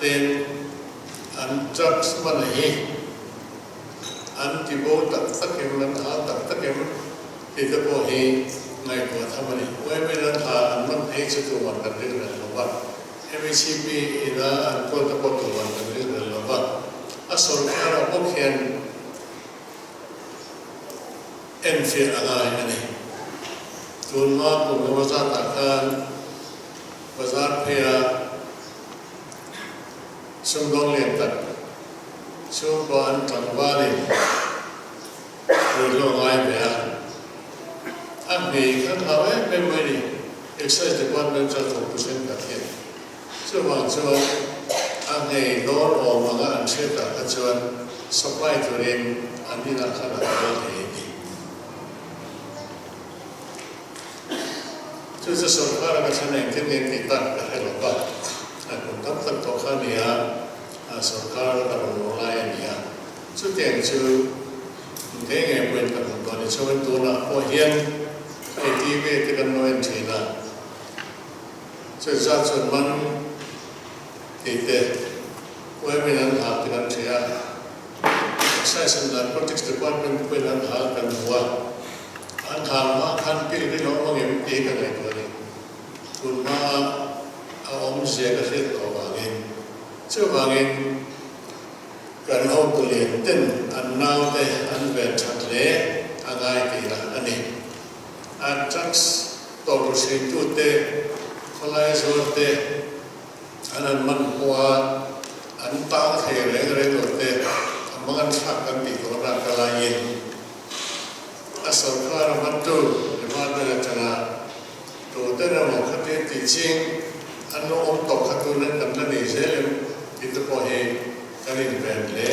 ten an drugs man hi an ti bo tak tak em, an hal tak tak em tih te pawh hi ngaihtuah tham a ni. Women an hal an man phei chu tuman kan ring reng lo va, MHCP ina an kawl te pawh tuman kan ring reng lo va, a sawrkharah bawk hian enfiah a ngai a ni. Tunhma kum emaw zatah khan bazar pheia sumdawng lian tak chhungkua an tlangvalin ruihhlo a ngai ve a, a hmei khan hlau em em mai ni, Excise Department chuan thawktu thenkhat hian chuvang chuan a hmei dawr awm anga an hriatah kha chuan supply turin an inah khan an kal thei a ni. Chu chu sorkar a ka thlen engtin nge tih tak ka hre lo va, a kum tam tak tawh kha a ni a, sorkar a rawn luh lai a ni a, chutiang chu ngei ngei pawhin ka hmu tawh a ni. Chuan tunah pawh hian hei TV te kan lo en thin a, chu zat chuan man tih te uaimin an hal te kan hria a, Excise and Narcotics Department pawhin an hal kan hmu a. An hal hma khan pil hi lo awm angem tih ka ngaihtuah a ni. Tun hma a awmzia ka hriat tawh avangin. Chuvangin kan hotu lian ten an naute an ven that hle a ngai tihna a ni. A drugs tawrh hruitute, khawlai zuarte an han man pawha an tang thei reng reng lo te a mangan thlak kan tih tawhna ka laiin A sorkar a hmantu department atanga tute emaw khatin tih ching an lo awm tawh kha tunin kan la nei zel em tih te pawh hi kan inven hle.